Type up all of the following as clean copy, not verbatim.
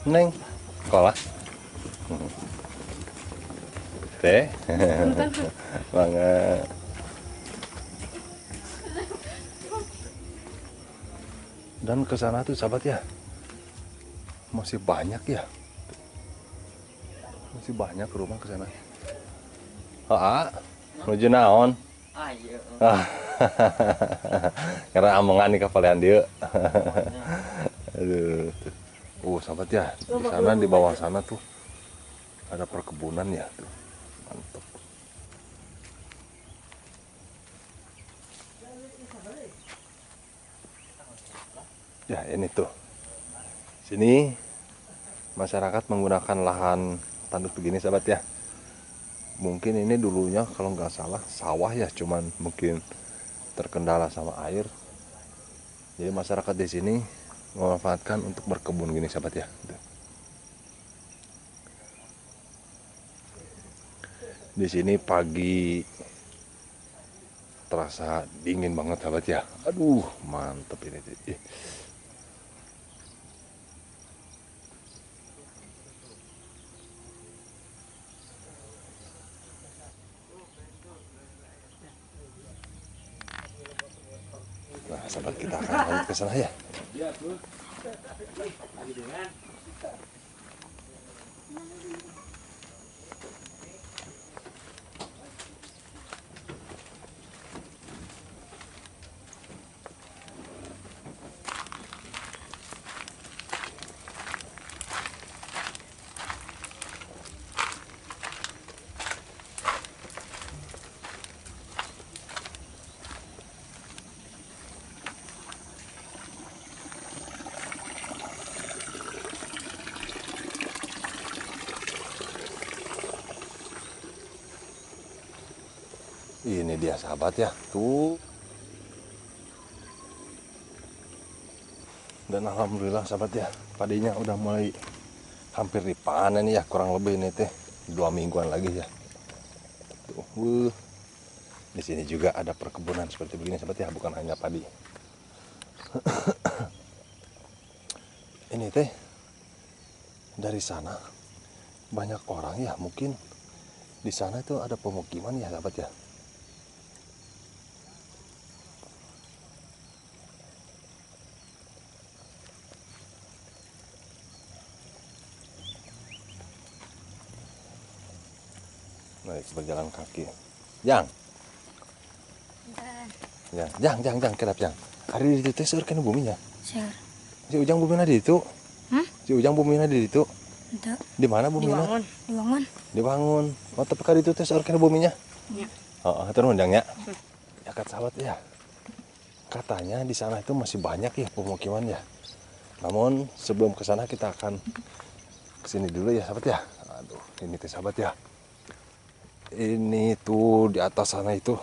Neng, sekolah. Teh. Banget. Dan ke sana tuh sahabat ya. Masih banyak ya. Masih banyak rumah ke sana. Heeh. Menuju naon? Ayo. Karena amongan nih kepalian dia. Aduh. Sahabat ya, di sana di bawah sana tuh ada perkebunan ya tuh. Mantap. Ya, ini tuh. Sini masyarakat menggunakan lahan tandus begini sahabat ya. Mungkin ini dulunya kalau nggak salah sawah ya, cuman mungkin terkendala sama air. Jadi masyarakat di sini memanfaatkan untuk berkebun gini sahabat ya. Di sini pagi terasa dingin banget sahabat ya. Aduh, mantep ini. Nah, sahabat, kita akan lanjut ke sana ya. Ini dia sahabat ya, tuh. Dan alhamdulillah sahabat ya, padinya udah mulai hampir dipanen ya, kurang lebih ini teh 2 mingguan lagi ya. Tuh, Di sini juga ada perkebunan seperti begini sahabat ya, bukan hanya padi. Ini teh dari sana banyak orang ya, mungkin di sana itu ada pemukiman ya sahabat ya. Baik, berjalan kaki. Jang. Jang, jang, jang, jang, kedap jang. Hari itu teh seueur kana buminya. Seueur. Si Ujang bumina di itu. Hmm? Si Ujang bumina di itu. Henteu. Di mana bumina? Dibangun. Dibangun. Dibangun. Oh, tapi ka ditu teh seueur kana buminya. Iya. Heeh, hatur nuhun jang nya. Ya kat sahabat ya. Katanya di sana itu masih banyak ya pemukiman ya. Namun sebelum ke sana kita akan ke sini dulu ya sahabat ya. Aduh, ini teh sahabat ya. Ini tuh di atas sana itu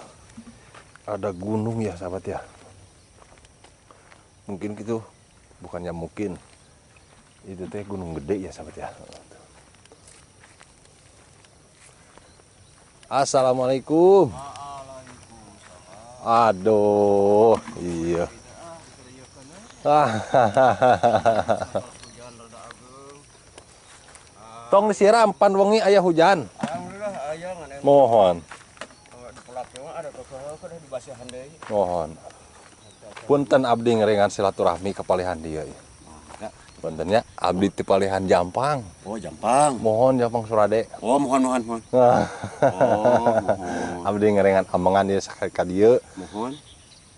ada gunung ya sahabat ya. Mungkin gitu, bukannya mungkin. Itu teh gunung gede ya sahabat ya. Assalamualaikum. Aduh, iya. Tong disiram pan wengi aya hujan. Mohon. Mohon. Punten abdi ngeringan silaturahmi ke palihan dia. Puntennya abdi ti palihan Jampang. Oh, Jampang. Mohon Jampang Surade. Oh, mohon mohon mohon. Oh, mohon. Abdi ngeringan amengan ieu ka dieu. Mohon.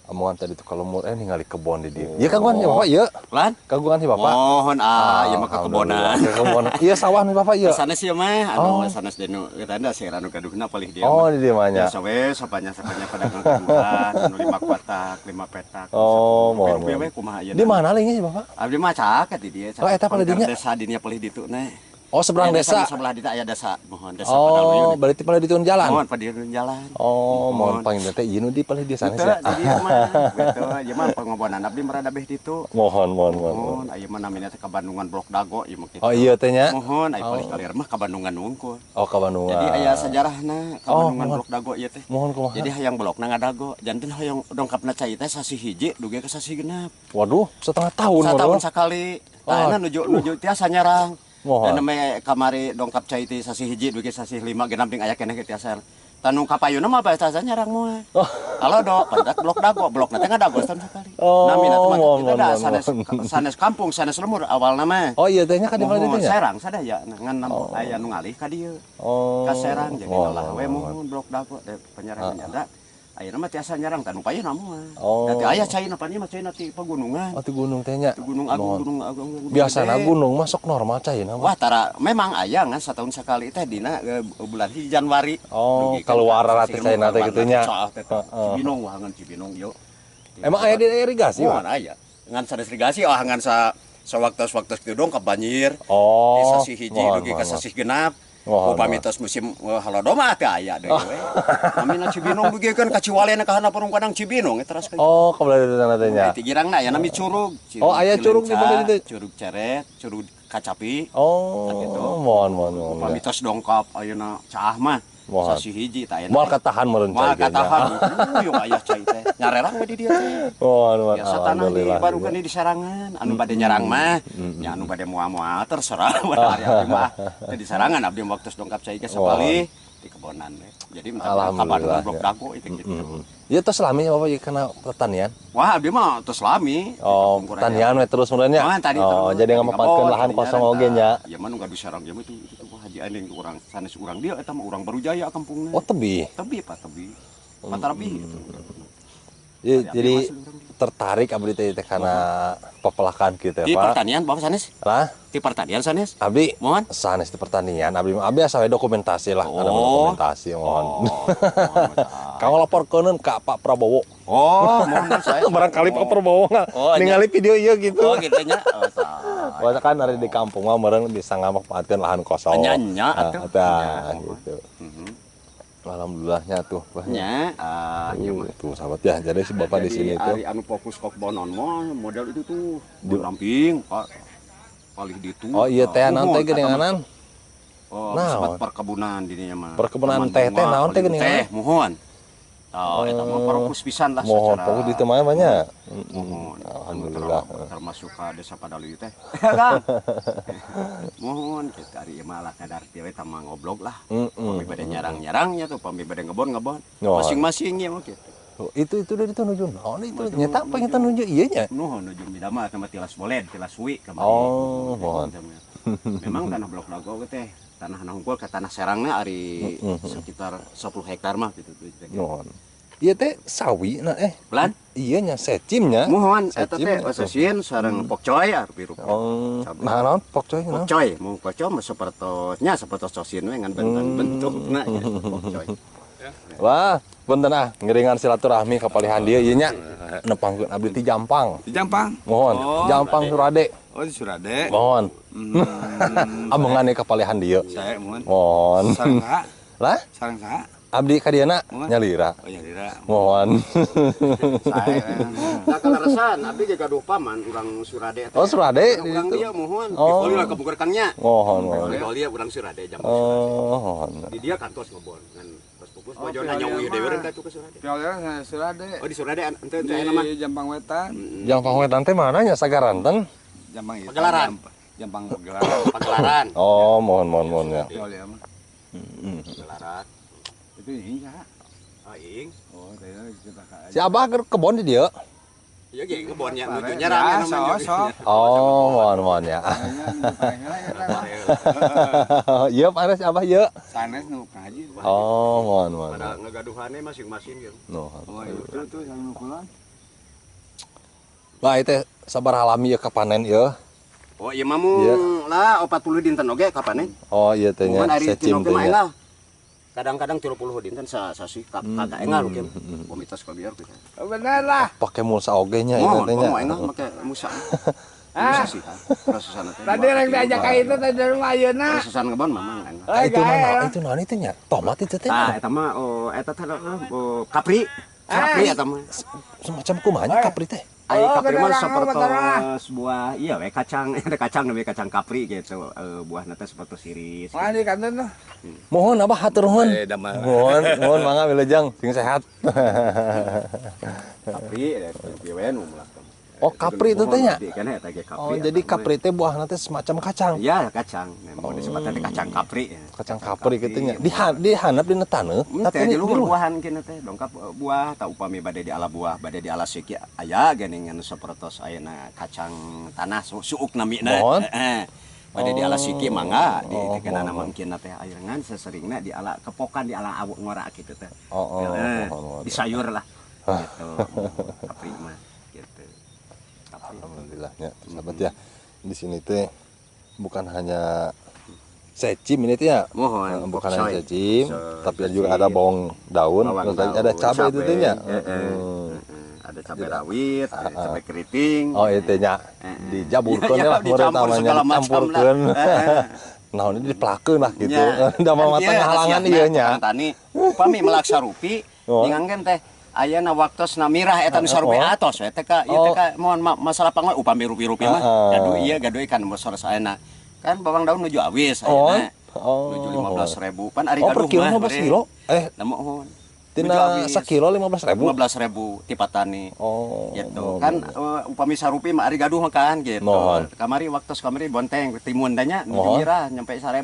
Amongan tadi tuh ka lemur ningali kebon di dieu. Ieu kagungan si Bapak ieu. Lan? Kagungan si Bapak. Mohon ah, ieu mah kekebonan. Kekebonan. Ieu sawah nih Bapak ieu. Sanes ieu mah, anu sanes denu eta da seueur anu gaduhna palih dieu. Oh, di dieu mah nya. Biasa we sapanya pada gaduhan, anu 5 kotak, 5 petak. Oh, mohon. Kumaha ieu. Di mana leunya si Bapak? Abdi mah caket di dieu. Oh, eta palih dinya. Desa dinya palih ditu ne. Oh, seberang desa. Sebelah ditu aya desa, mohon desa Padaluyun. Oh, berarti palih ditun jalan. Mohon palih ditun jalan. Oh, mohon panggil teh ieu nu di palih dia sanes ya. Di dieu mah. Betul, ieu mah pangobonan abdi mah rada beh ditu. Mohon, mohon, mohon. Mohon, ieu mah namina teh ka Bandungan Blok Dago ieu mah kitu. Oh, iya teh nya. Mohon, aya palih kalir mah ka Bandungan wungkul. Oh, ka Bandungan. Jadi aya sejarahna ka Bandungan Blok Dago ieu teh. Mohon kumaha? Jadi hayang blokna ngadago, janten hoyong dongkapna cai teh sasih hiji dugi ka sasih genep. Waduh, setengah tahun. Satahun sakali. Tah nuju tiasa nyerang. Mohon. Dan namanya kamari dongkap cai ti sasih 1 dugi sasih 5 genap ding aya keneh tiasa. Tanu kapayuna mah tiasa nyerang moal. Kalau do pantat blok dago, blok na teh ngadago setahun sekali. Oh, namina teh mah mohon, kita da mohon, sanes mohon. Sanes kampung, sanes lemur awalna mah. Oh iya tehnya ka di mana Mohon, teh nya? Serang sadaya ngan aya nu ngalih ka dieu. Oh. Ka Serang jadi Mohon, lah we mohon. Mohon blok dago teh penyerang nyanda. Ayeuna mah tiasa nyerang tanu payuna moal. Oh. Dati aya caina pan ieu mah caina ti pegunungan. Oh, ti gunung teh nya. Ti Gunung Agung, Mohon. Gunung Agung. Gunung Biasana Gede. gunung masuk normal caina mah. Wah, tara memang aya ngan setahun sekali teh dina bulan hiji Januari. Oh, Dugi kan keluar ka rata sasih caina teh keluar kitu nya. Soal teh. Heeh. Cibinong wah ngan Cibinong yo. Emang aya di irigasi, Wah, Pak? aya. Ngan sanes irigasi oh ngan sa sewaktu-waktu kitu dong ka banjir. Oh. Di sasih 1 Mohon, dugi ka mohon, sasih genap. Mohon, Upami tos musim halodo mah teh aya deui we. Namina Cibinong dugi kan ka Ciwalena ka handap kadang Cibinong eta teras ka. Oh, ka belah ditu teh nya. Ti girangna aya nami curug. Oh, aya curug di belah ditu. Curug Ceret, curug Kacapi. Oh, Gitu. mohon, mohon, mohon. Upami tos dongkap ayeuna caah mah. Mohon. Sasih 1 tah ayeuna. Moal katahan meureun Moal cai ge nya. katahan. Yung aya cai teh. Nyarerang we di dieu teh. Mohon, mohon. Biasa tanah di Alhamdulillah. baru kan di sarangan, anu bade nyerang mah, nya anu bade moal-moal terserah pada hari abdi mah. Teh di sarangan abdi waktu dongkap cai ge sapalih di kebonan we. Jadi minta Alhamdulillah, kapan blok ya. dago itu gitu. Ya tos lami Bapak ieu kana pertanian. Wah, abdi mah tos lami. Oh, pertanian we terus meureun nya. Wah, tadi Oh, terus. jadi ngamanfaatkeun Tadi lahan kebon, kosong tadi oge nya. Ya mah nu gaduh sarang ieu mah itu itu wah Haji Aning urang sanes urang dieu eta mah urang Barujaya kampungna. Oh, tebih. Tebih Pak, tebih. Patarabih gitu. Ya, Abdi jadi mah asli urang dieu. Tertarik abdi teh teh kana pepelakan gitu ya, Di Pak. pertanian Bapak sanes? Lah, Di pertanian sanes? abdi Mohon. sanes di pertanian, abdi mah abdi asa we dokumentasi lah, kana Oh. dokumentasi mohon. Oh, mohon. Kang laporkeun ka Pak Prabowo. Oh, mohon saya. Barangkali Pak Prabowo nggak Oh, nya. ningali video ieu gitu. Oh, gitu nya. Oh, tah. Wah, kan ari di kampung mah meureun bisa ngamanfaatkeun lahan kosong. Nya, nya, Nah, atuh. tah, Nya. gitu. Mhm. Alhamdulillahnya tuh. Bah. Nya, ah, ieu mah. Tuh sahabat ya, jadi si bapak di Jadi, sini tuh ari anu fokus kok bonon mah model itu tuh ramping Pak. Paling ditu. Oh iya teh naon teh Nuhun, geuninganan? Oh, Naon? disebut perkebunan dininya mah. Perkebunan Taman teh teh bunga, naon teh paling geuningan? Teh, muhun. Oh, eta mah fokus pisan lah Mohon secara fokus di teu mah nya. Mohon. Alhamdulillah. Termasuk ke desa Padaluyu teh. Kang. Mohon kita ari ieu mah lah kadar tieu we mah ngoblok lah. Pami bade nyarang-nyarangnya tuh, pami bade ngebon-ngebon. Mohon. Masing-masing ya mah gitu. Oh, itu dari itu nuju naon itu nyata apa nyata nuju ieu nya? Nuhun nuju midama sama tilas boled, tilas suwi kamari. Oh, mohon. Memang tanah blok dago teh, tanah hungkul ke tanah Serangna ari sekitar 10 hektar mah gitu. Mohon. Ieu teh sawi na eh. Pelan? Iya nya secim nya. Mohon eta Secim teh atuh. sesin sareng pokcoy ari rupa. Oh, Cabe. nah naon pokcoy naon? Pokcoy, mau pokcoy mah sapertosnya sapertos sosin we ngan benten bentukna gitu pokcoy. Wah, punten ah, ngiringan silaturahmi ka palihan dieu ieu nya. Nepangkeun abdi ti Jampang. Di Jampang. Mohon, Oh, Jampang Surade. Oh, di Surade. Mohon. Amengan ka palihan dieu. Saya mohon. Mohon. Sareng saha? Lah, Sareng saha? abdi ka dieuna Mohon. nyalira. Oh, ya dira. Mohon. Saya. Nah kaleresan abdi ge gaduh paman urang Surade teh. Oh, Surade, Urang di situ. dieu mohon. Oh. Dikoli lah ka Bogor Kangnya. Mohon, mohon. Dikoli urang Surade Jampang Surade. Oh, mohon. Di dia kantos ngebon ngan tos fokus Oh, bojona Piala nyauy mah. deui urang ka tuh ke Surade. Piala saya Surade. Oh di Surade ente ente aya nama. Di Jampang Wetan. Jampang Wetan teh mana nya Sagaranten? Jampang itu. Pagelaran. Jampang Pagelaran. Pagelaran. Oh, mohon mohon mohon ya. Piala mah. Pagelaran. Itu ini saha? Aing. Oh, tadi kita ka. Si Abah keur kebon di dieu. Iya ge ngebonnya nuju Ya, nyerang ya so, so. Oh, mohon mohon ya. Iya, panas si Abah ieu. Sanes nu Kang Haji. Oh, mohon mohon. Pada ngegaduhannya masing-masing gitu. Mohon. Oh, itu tuh yang nu kulon. Bah, itu sabar alami ya kapanen ieu. Oh iya mamu Iya. lah 40 dinten oge kapanen. Oh, iya teh nya Cuman ari secim tino teh ge mah nya. engal. Kadang-kadang 30 dinten sa sasih ka kagak engal ge. Komitas kabiar gitu. Oh, bener lah. Pake mulsa oge nya ieu Mohon, teh nya. oh engal make musa. Musa sih. Prosesan teh. Tadi rek diajak ka itu tadi dari rumah ayeuna. Prosesan ngebon mah mang engal. Ah, itu Eh, mana? gael. Itu naon itu nya? Tomat itu teh. Tah eta mah oh eta teh oh, kapri. Kapri eta mah. Semacam kumaha nya kapri teh? Ai Oh, kapri mah bener, sapertos buah iya we kacang, eta kacang we kacang kapri gitu. Buahna teh sapertos siris. Wah, di kantor tuh. Mohon Abah hatur nuhun. Eh, damai. Mohon, mohon mangga wilujeng sing sehat. Kapri eta we nu mulak. Oh, kapri itu teh nya. Oh, jadi kapri teh buahna teh semacam kacang. Iya, kacang. Memang disebutna teh kacang kapri. Kacang kapri kitu nya. Dihandap dina taneuh, tapi di luhur buahan kieu teh. Dongkap buah tah upami bade diala buah, bade diala siki aya geuningan sapertos ayeuna kacang tanah suuk namina. Heeh. Bade diala siki mangga ditekenana mangkina teh ayeuna seseringna diala kepokan diala awuk ngora kitu teh. Di sayur lah. Gitu. Kapri mah gitu. Alhamdulillahnya, sahabat ya. Di sini teh bukan hanya secim ini teh ya. Mohon, bukan hanya secim, tapi juga ada bawang daun, terus ada cabai itu teh nya. Ada cabai rawit, ada cabai keriting. Oh, itu nya. Dijaburkeun lah segala dicampurkeun. Nah, ini dipelakeun lah gitu. Da mah halangan ieu nya. Tani upami melak sarupi ningangkeun teh ayana waktosna mirah eta nu sarupi atos we teh ka ieu teh ka mohon masalah pangoy upami rupi-rupi mah gaduh ieu gaduh kan saros ayeuna kan bawang daun nuju awis ayeuna nuju 15.000 pan ari gaduh mah per kilo mohon tina sakilo 15.000 15.000 ti patani gitu kan upami sarupi mah ari gaduh mah kan gitu kamari waktos kamari bonteng timun tanya nuju mirah nyampe 1.000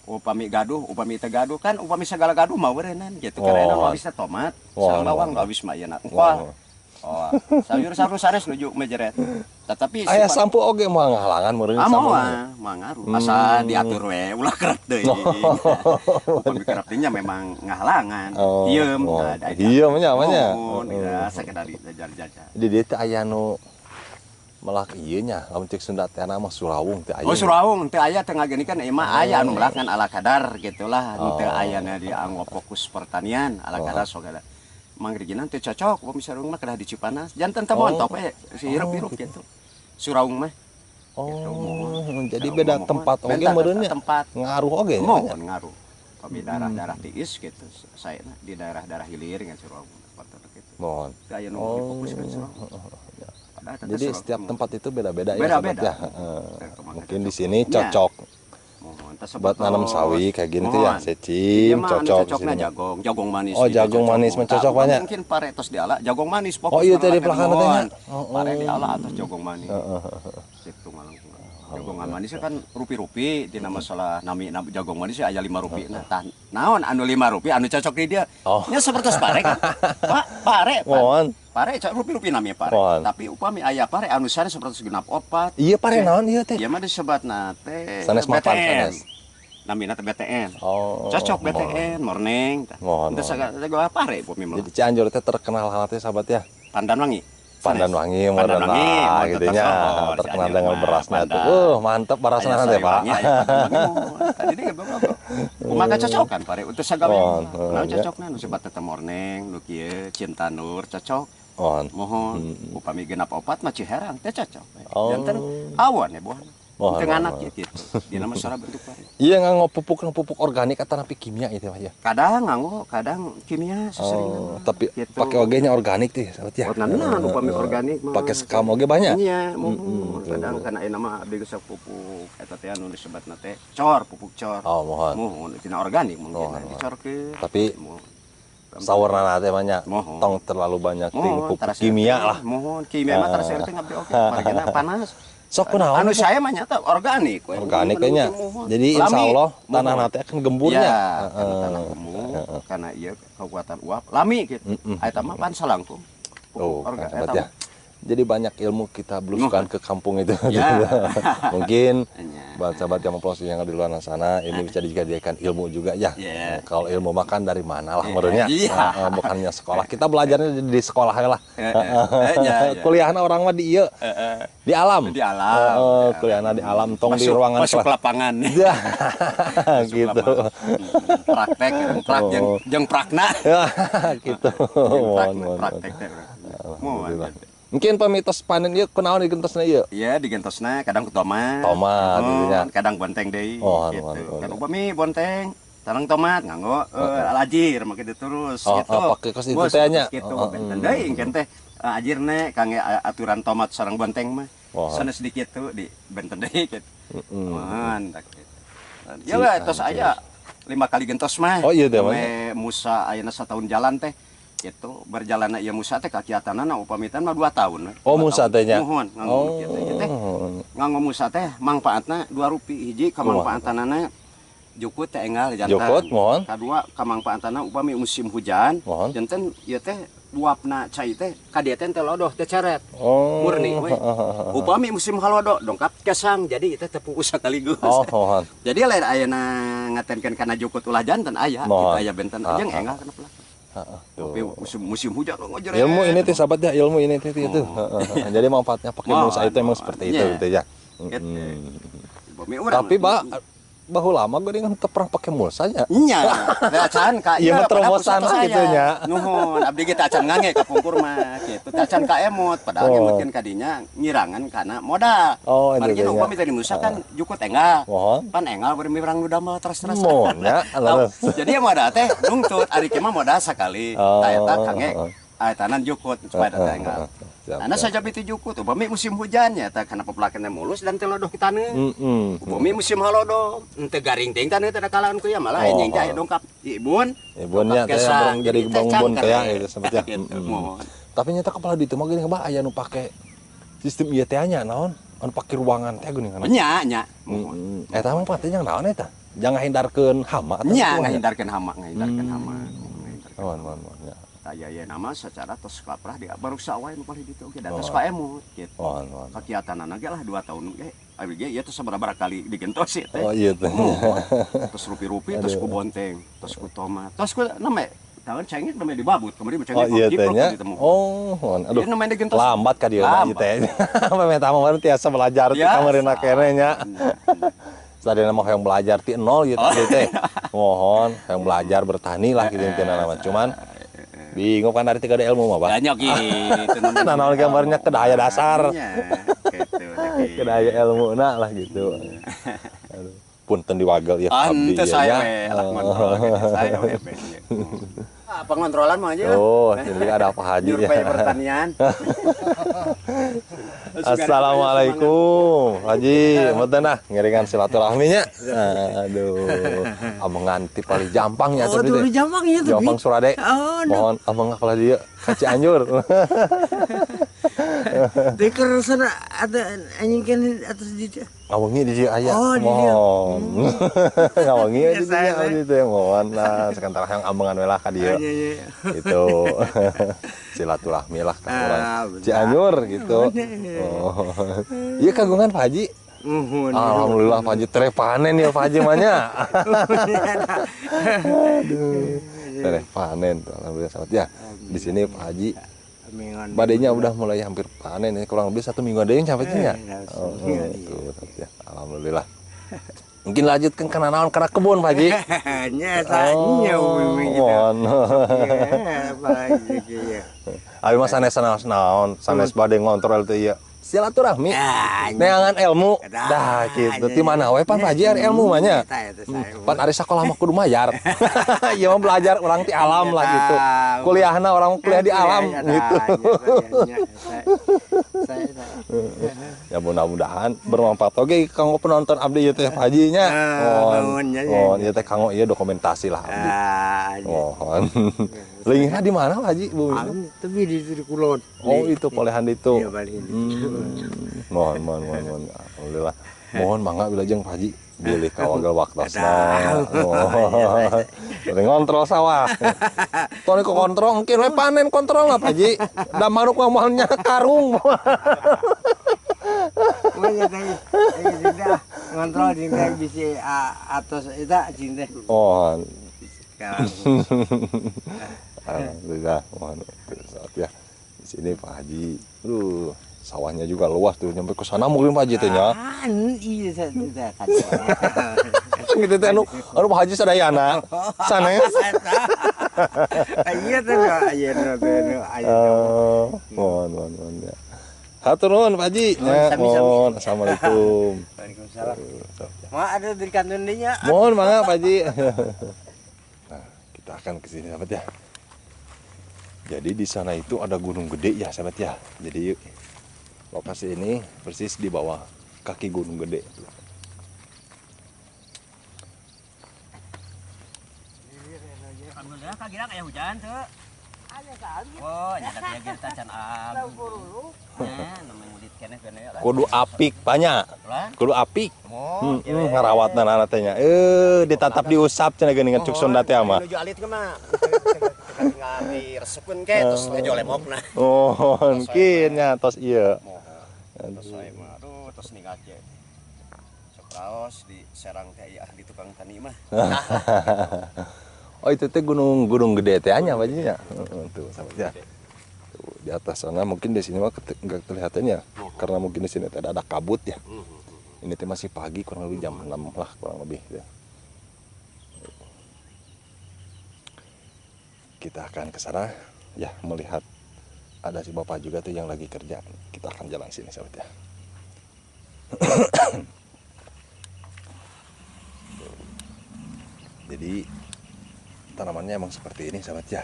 upami gaduh, upami teu gaduh kan upami segala gaduh mah weureunnan gitu. Karena mah bisa tomat, sareng bawang habis mah ayeuna. Engkoh. Oh, sayur saru sanes nuju mejeret. Tetapi aya sampo oge moal ngahalangan meureun sampo. Moal ngaruh. Asa diatur we ulah kerep deui. Upami kerep deui nya memang ngahalangan. Dieum da. Dieum nya mah nya. Sakedar diajar-jajar. Di dieu teh aya nu melak ieu nya lamun cek Sunda teh mah surawung teh aya. Oh, surawung teh aya teh ngageni kan ieu mah aya anu melak kan ala kadar gitulah teu ayana dianggo fokus pertanian ala kadar sok ada. Mangriginan teh cocok upami surawung mah kedah di Cipanas. Janten teh montok we si hirup-hirup gitu. Surawung mah. Oh, jadi beda tempat oge meureun nya. Ngaruh oge nya. Mohon ngaruh. Upami daerah-daerah tiis gitu saya di daerah-daerah hilir ngan surawung gitu. Mohon. Teu aya nu difokuskeun surawung. Jadi setiap tempat itu beda-beda ya, sahabat ya. Mungkin di sini cocok buat nanam sawi kayak gini tuh ya, secim cocok. Cocoknya jagung, jagung manis. Oh, jagung manis mah cocok banyak. Mungkin pare tos diala jagung manis fokus. Oh iya tadi pelakan teh nya. Pare diala atas jagung manis. Situ malangkung. Jagung manis kan rupi-rupi dina masalah nami jagung manis aya 5 rupi. Nah, tah naon anu 5 rupi anu cocok di dia. Nya sapertos pare kan. Pak, pare. Pare rupi-rupi namanya pare. Tapi upami aya pare anu sanes 164. Iya pare naon ieu teh? Ieu mah disebutna teh sanes mapan sanes. Namina teh BTN. Cocok BTN morning. Teu sagala pare upami mah. Jadi Cianjur teh terkenal hal teh sahabat ya. Pandan wangi. Pandan wangi, pandan wangi, gitu nya. Terkenal dengan berasnya tuh. Mantep berasnya nanti, Pak. Tadi dia kumaha cocokan pare untuk sagala. Naon cocokna nu sebat teh morning, nu kieu Cinta Nur cocok. Mohon upami genap opat mah Ciherang teh cocok. Janten awan ya buah. Teu nganak gitu. Dina masalah bentuk pare. Iya nganggo pupuk organik atau napi kimia itu ya. Kadang nganggo, kadang kimia seseringan. Tapi pakai oge nya organik teh sahabat ya. Nah, upami organik mah. Pakai sekam oge banyak. Iya, mohon. Kadang kana ayeuna mah abdi geus pupuk eta teh anu disebutna teh cor, pupuk cor. Oh, mohon. Mohon tina organik mungkin dicorkeun. Tapi sawarna teh banyak. Tong terlalu banyak ting pupuk kimia lah. Mohon kimia mah terus teh ngabdi oge. Margina panas. Sok kunaon? Anu saya mah nyata organik. Organik kayaknya. Jadi insya Allah tanah nanti akan gemburnya. Ya, karena tanah gembur, karena iya kekuatan uap, lami gitu. Eta mah pan salangkung. Oh, kan, ya. Jadi banyak ilmu kita belusukan ke kampung itu. Ya. Mungkin buat sahabat yang memproses yang ada di luar sana ini bisa dijadikan ilmu juga ya. Yeah. Kalau ilmu makan dari mana lah menurutnya. Yeah. Bukannya sekolah. Kita belajarnya di sekolah lah. Kuliahnya orang mah di ieu. Di alam. Di alam. Kuliahnya di alam tong di ruangan masuk kelas. Lapangan. Ya. Gitu. Praktek, prak jeung prakna. Gitu. Praktek. Mohon. Mungkin pamitos panen ieu kunaon digentosna ieu? Iya, digentosna kadang ku tomat. Tomat gitu nya. Kadang bonteng deui gitu. Kan upami bonteng, sareng tomat nganggo alajir make dieu terus gitu. Oh, pake kos itu teh nya. Gitu. Benten deui engken teh ajirna kangge aturan tomat sareng bonteng mah. Sanes sedikit tuh di benten deui gitu. Mantap gitu. Ya lah tos aya 5 kali gentos mah. Oh iya teh. Musa ayeuna satahun jalan teh. Gitu berjalanna ieu Musa teh kakiatanana upamitan mah 2 tahun. Oh, Musa teh nya. Muhun nganggo kieu teh. Teh nganggo Musa teh mangpaatna 2 rupi hiji kamangpaatanana jukut teh enggal jantan. Jukut mohon. Kadua kamangpaatana upami musim hujan janten ieu teh uapna cai teh ka dieu teh lodoh teh ceret. Oh. Murni we. Upami musim halodo dongkap kesang jadi ieu teh teu puguh sakaligus. Oh, mohon. Jadi lain ayeuna ngatenkeun kana jukut ulah janten aya, kitu aya benten jeung enggal kana pelak. Heeh. Musim hujan ngojret. Ilmu ini teh sahabat ya, ilmu ini teh itu. Jadi manfaatnya pakai Musa itu emang seperti itu gitu ya. Tapi Pak bahu lama gue dengan pernah pakai mulsa nya. Nya, acan ka ieu mah terobosan gitu nya. Nuhun, abdi ge teh acan ngange ka pungkur mah kitu. Teh acan ka emut, padahal ngemutkeun ka dinya ngirangan kana modal. Oh, margi upami teh di Musa kan jukut enggal. Pan enggal bari mirang nu damel terus-terus. Mohon nya. Jadi modal teh nungtut ari kieu mah modal sakali. Tah eta kange aetanan jukut supaya teh enggal. Ana saja itu jukut, upami musim hujan ya, tah kana pepelakanna mulus dan teh lodoh taneuh. Upami musim halodo, henteu garing teuing taneuh teh kalaan ku ya malah anjing teh dongkap ibun. Ibunnya teh jadi bangun teh ya gitu seperti ya. Tapi nyata kepala ditu mah geuning bah aya nu pake sistem ieu teh nya naon? Anu pake ruangan teh geuning kana. Nya nya. Eta mah teh jang naon eta? Jang ngahindarkeun hama atau nya ngahindarkeun hama, ngahindarkeun hama. Mohon mohon ya. Aya aya nama secara tos kaprah di baruksa wae nu paling ditu oge da tos ka emut kitu. Kakiatanana ge lah 2 tahun ge abdi ge ieu teh sabaraha kali digentos ieu teh. Oh iya teh. Tos rupi-rupi tos ku bonteng, tos ku tomat, tos ku name tahun cengek name dibabut kamari cengek oh, iya teh nya. Oh, aduh. Lambat ka dieu mah ieu teh. Pameh mah tiasa belajar ti kamarina keneh nya. Sadayana mah hoyong belajar ti nol gitu teh. Mohon hoyong belajar bertani lah gitu intina mah. Cuman bingung kan dari tiga ada ilmu mah, Pak. Banyak gitu. Nah, naon gambarnya kedaya dasar. Kedaya ilmu nah lah gitu. Aduh, punten diwagel ya abdi ya. Saya we lah ngontrol saya we. Apa ngontrolan mah aja. Oh, jadi ada Pak Haji ya. Pertanian. Assalamualaikum, Haji. Mboten ah ngiringan silaturahminya. Aduh, amengan ti paling Jampang ya tadi. Oh, Jampang ya tuh. Jampang Surade. Mohon ameng kepala dia ka Cianjur. Deker sana ada anjing kan atas di dia. Ngawengi di dieu aya. Mohon. Ngawengi di dieu di dieu mohon. Nah, sekantar hayang amengan we lah ka dieu. Gitu. Silaturahmi lah ka urang Cianjur gitu. Oh. Ieu kagungan Pak Haji. Alhamdulillah Pak Haji tereh panen ya Pak Haji mah nya. Aduh. Tereh panen tuh alhamdulillah sahabat ya. Di sini Pak Haji badainya udah mulai hampir panen ini kurang lebih 1 minggu ada yang sampai ya. Oh, tuh, ya. Alhamdulillah. Mungkin lanjutkan karena naon karena kebun Pak Haji. Nya tanya mohon. Abi mah sanes naon, sanes bade ngontrol teh ieu. Silaturahmi. Neangan ilmu. Dah gitu. Ti mana we pan Pak Haji ari ilmu mah nya. Pan ari sakolah mah kudu mayar. Ieu mah belajar urang ti alam lah gitu. Kuliahna orang kuliah di alam gitu. Ya mudah-mudahan bermanfaat oge kanggo penonton abdi ieu teh Pak Haji nya. Mohon ieu teh kanggo ieu dokumentasi lah abdi. Mohon. Lingihna di mana Pak Haji? Tapi di kulon. Oh itu polehan itu. Mohon mohon mohon. Alhamdulillah. Mohon mangga wilajeng Pak Haji bilih kawagel waktosna. Mohon. Ngontrol sawah. Toni ku kontrol engkin we panen kontrol lah Pak Haji. Da maruk mah moal nya karung. Ngontrol jeung teh bisi atos eta jeung teh. Oh. Alhamdulillah, mohon saat ya. Di sini Pak Haji, aduh, sawahnya juga luas tuh, nyampe ke sana mungkin Pak Haji teh nya. Iya, saya gitu teh anu, anu Pak Haji sadayana. Sanes. Iya teh, iya teh, iya. Mohon, mohon, mohon ya. Hatur nuhun Pak Haji. Mohon, assalamualaikum. Waalaikumsalam. Ma ada di kantun dinya. Mohon mangga Pak Haji. Nah, kita akan ke sini sahabat ya. Jadi di sana itu ada gunung gede ya sahabat ya. Jadi lokasi ini persis di bawah kaki gunung gede. Alhamdulillah kagira kayak hujan tuh. Oh, nya teh kita can agung. Kudu apik banyak. Kudu apik. Ngarawatna anak teh nya. Ditatap diusap cenah geuningan cuk Sunda teh mah. Nuju alit mah. Tinggal diresepkeun ke terus nuju lemokna. Oh, mungkin nya tos ieu. Tos saya mah aduh tos ninggal ge. Sok raos di Serang teh aya ahli tukang tani mah. Oh, itu teh gunung gede teh nya bajunya. Tuh sahabat ya. Tuh, di atas sana mungkin di sini mah enggak kelihatan ya karena mungkin di sini tidak ada kabut ya. Ini teh masih pagi kurang lebih jam 6 lah kurang lebih ya. Kita akan ke sana ya melihat ada si bapak juga tuh yang lagi kerja. Kita akan jalan sini sahabat ya. Jadi tanamannya emang seperti ini sahabat ya.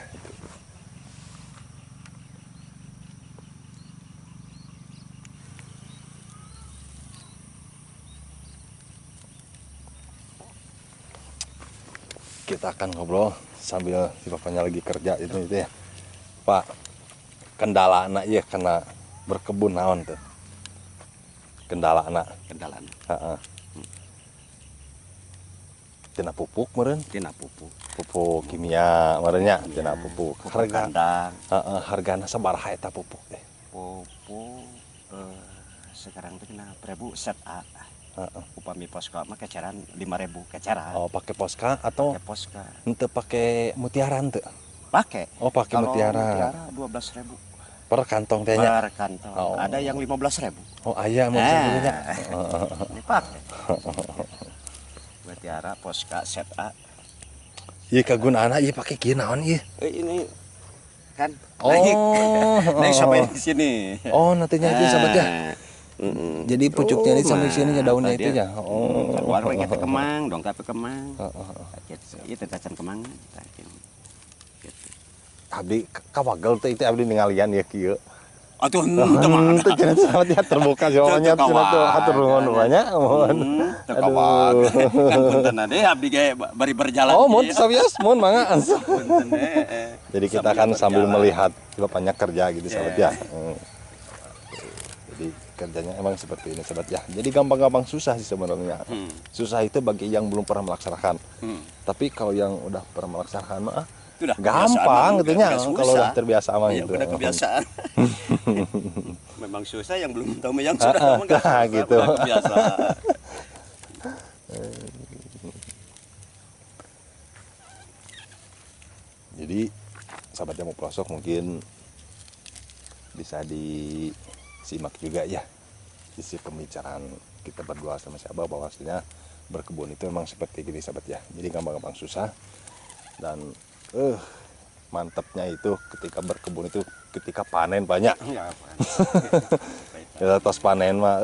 Kita akan ngobrol sambil si bapaknya lagi kerja itu ya. Pak, kendala anak ya kena berkebun naon tuh. Kendala anak. Kendala anak. Heeh. Tina pupuk meureun? Tina pupuk. Pupuk kimia meureun nya, tina pupuk. Harga kandang. Heeh, hargana sabaraha eta pupuk teh? Pupuk sekarang teh kena 1000 set A. Upami Posca mah keceran 5.000 keceran. Oh, pakai Posca atau pakai Posca? Henteu pakai mutiara henteu? Pakai. Oh, pakai mutiara. Mutiara 12.000. Per kantong teh nya. Per kantong. Oh. Ada yang 15.000. Oh, aya 15.000 nya. Ini pakai. Mutiara Posca set A. Ieu kagunaanna ieu pake kieu naon ieu? Ini kan. Oh, naik sampai di sini. Oh, nantinya itu sahabat ya. Jadi pucuknya ini sampai sini ya daunnya itu ya. Oh, keluar we kita kemang, dongkap kemang. Ieu teh tacan kemang. Abdi kawagel teh itu abdi ningalian ya kieu. Atuh henteu mah. Teu cenah sahabat ya terbuka jawabannya cenah tuh hatur nuhun banyak mohon. Teu kawagel. Kan punten deui abdi ge bari berjalan. Oh, mun sabios mun mangga. Jadi kita akan sambil melihat bapaknya kerja gitu sahabat ya. Jadi kerjanya emang seperti ini sahabat ya. Jadi gampang-gampang susah sih sebenarnya. Susah itu bagi yang belum pernah melaksanakan. Tapi kalau yang udah pernah melaksanakan mah udah gampang gitu nya. Kalau udah terbiasa mah ya, gitu. Udah kebiasaan. Memang susah yang belum tahu yang sudah tahu mah susah, gitu. Udah kebiasaan. Jadi sahabat Jamu Pelosok mungkin bisa disimak juga ya isi pembicaraan kita berdua sama si Abah bahwasanya berkebun itu memang seperti gini sahabat ya. Jadi gampang-gampang susah dan mantepnya itu ketika berkebun itu ketika panen banyak. Ya, ya tos panen mah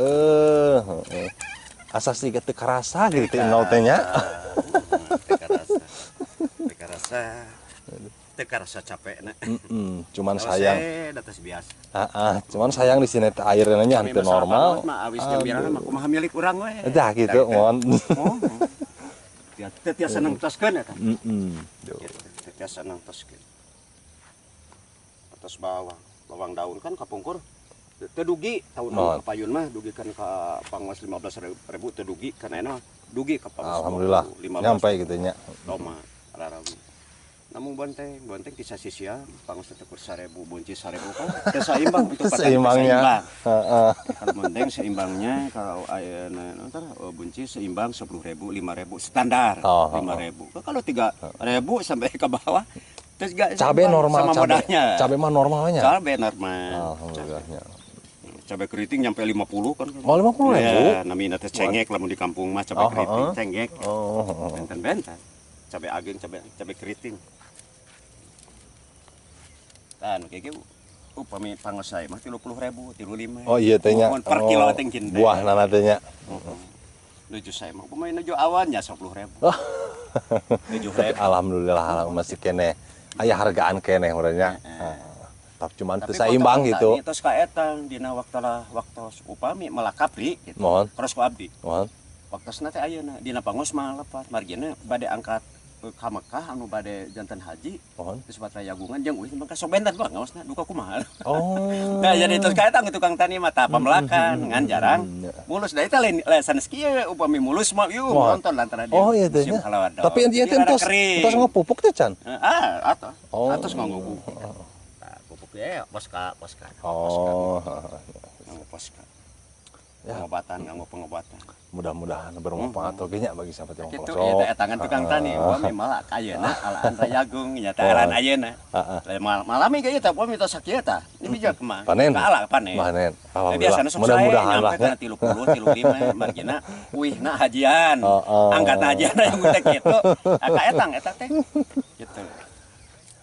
asa sih teu karasa gitu nol teh nya. Teu karasa. Teu karasa capekna. Cuman sayang. Datas biasa. Cuman sayang di sini teh airnya nya henteu normal. Mah awis jambirana mah kumaha milik urang we. Dah gitu mohon. Teu tiasa nangtoskeun eta. Teu tiasa nangtoskeun. Atas bawang, bawang daun kan kapungkur teu dugi taun kapayun mah dugi kan ka pangwas 15.000 teu dugi kan enak dugi ka pangwas. Alhamdulillah. Nyampe gitu nya. Toma rarami. Namun bonteng di sasisia pangwas teh kur 1.000 buncis 1.000 kan teu saimbang untuk seimbangnya. Heeh. Kalau bonteng seimbangnya kalau ayeuna ntar buncis seimbang 10.000 5.000 standar 5.000. Kalau 3.000 sampai ke bawah terus gak cabe normal sama modalnya. Cabe mah normalnya. Cabe normal. Alhamdulillahnya. Cabe keriting nyampe 50 kan. Oh, 50.000. Ya, namina teh cengek lamun di kampung mah cabe keriting cengek. Benten-benten. Cabe ageng, cabe keriting. Tah nu kieu upami pangos saya mah 30.000, 35. Oh iya teh nya. Per kilo teh kin. Buahna teh nya. Nuju saya mah upami nuju awan nya 10.000. Tapi alhamdulillah masih keneh aya hargaan keneh urang nya. Tapi cuman teu saimbang gitu. Tos ka eta dina waktala waktos upami melakapri gitu. Mohon. Terus ku abdi. Mohon. Waktosna teh ayeuna dina pangos mah lepat margina bade angkat Ka Mekah anu bade janten haji. Mohon. Disebut rayagungan jeung uih mah sok benten mah ngaosna duka kumaha. Oh. Nah, jadi terus kaeta tukang tani mah tah pamelakan ngan jarang. Mulus da eta lain sanes kieu upami mulus mah ieu nonton lantaran dia. Oh iya teh. Tapi ieu teh tos tos ngopupuk teh can. Ah, atuh. Atos nganggo pupuk. Tah, pupuk ge poska, poska. Oh. Nganggo poska. Ya. Pengobatan, nganggo pengobatan. Mudah-mudahan bermanfaat oge nya bagi sahabat yang pelosok. Kitu eta tangan tukang tani, upami malah ayeuna alaan rayagung nya teh alaan ayeuna. Malami ge ieu teh upami tos sakieu tah. Ini bijak mah. Panen. Kaala panen. Panen. Alhamdulillah. Mudah-mudahan lah nya. 30, 35 margina uihna hajian. Angkat hajian yang teh kitu. Ka etang eta teh. Kitu.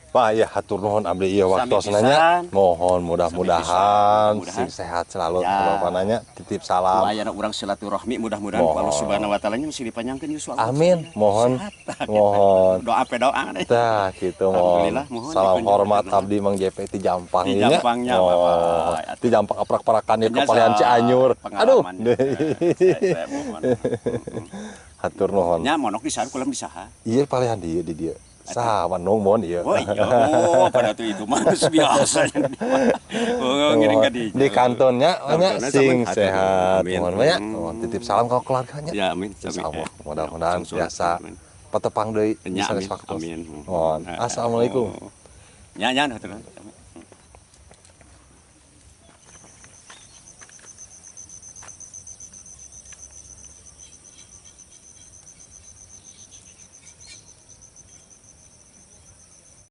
Pak ya hatur nuhun abdi ieu waktosna nya. Mohon mudah-mudahan sing sehat selalu ya. Nanya titip salam. Ayana urang silaturahmi mudah-mudahan ku Allah Subhanahu wa taala nya mesti dipanjangkeun yuswa. Amin. Mohon. Mohon. Doa pe doa. Tah kitu mohon. Salam hormat abdi Mang JP ti Jampang nya. Ti Jampangnya Bapak. Ti Jampang aprak-parakan ieu kepalihan Cianjur. Aduh. Hatur nuhun. Nya monok di saha kulam di saha. Ieu palihan dieu di dieu. Sah, wanung mohon iya. Oh iya, oh, pada tuh itu mah biasa. Oh, ngiring ka dieu. Di kantonnya nya sing sehat. Mohon banyak. Oh, titip salam ka keluarganya. Ya, amin. Insyaallah mudah-mudahan biasa patepang deui bisa waktu. Amin. Mohon. Assalamualaikum. Nya nya hatur.